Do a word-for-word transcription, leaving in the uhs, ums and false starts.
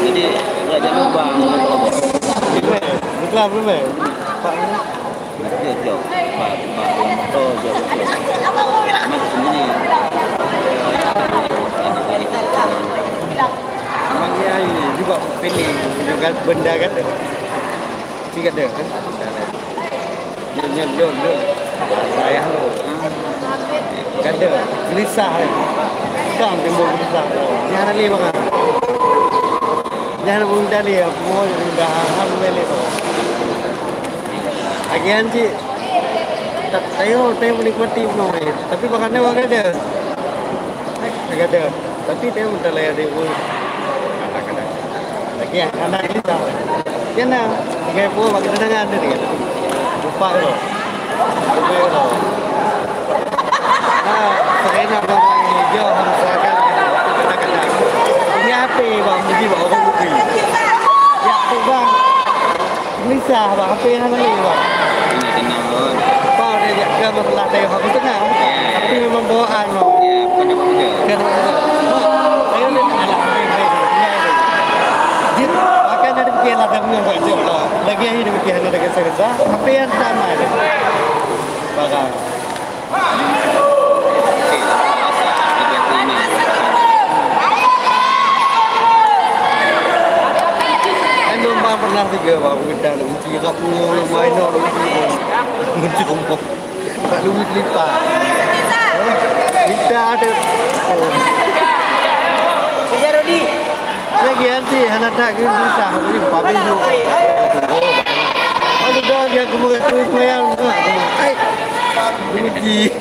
Jadi, agak jangan lubang. Betul, betul. Jok, jok. Bak, bak, motor, jok, jok. Memang sembunyi. Memang dia ini juga pilih juga benda kata. Tiga dia kan? Nyoe, nyoe, nyoe, nyoe. Ayah lu. Gada, gelisah lagi. Kang timbul gelisah. Nyan ada lima kan? Nyan ada bunda lima, semua bunda, alhamdulillah lima. Agian cik, tak tayo, tayo menikmati semua. Tapi makannya makan dia. Gada. Tapi dia minta layar dia pun. Kadang-kadang. Lagi anak kita. Dia nak. Dengan pun bagi cadangan dia dengan. Lupa tu. Lupa tu. Ha, saya nak bawa ni. Jom, misalkan. Kadang-kadang. Ini apa bang? Bagi bang. Orang bukti. Ya, tu bang. Gelisah, bang. Apa yang hana lé, bang? Ini tenang, bang. Apa dia jak ke masalah saya, aku tengah. Tapi memang bawaan, bang. Ya, bukan apa-apa. Kan, bang. Saya ni nak. Jin, akan ada fikir lah, tak punya, bang. Jom lah. Lagi hari dia fikir hana ada kisah-kisah. Apa yang sama ada? Barang. Kan lomba pernah tiga baru kita nak kunci kat punya lomba ina kunci. Kunci kompok. Tak luwi kelipah. Kita ada. Bisa Rodi. Lagi nanti hana tak ke susah. Ini pabrik. Aduh dah dia aku buat tu payah. Hai. Kunci.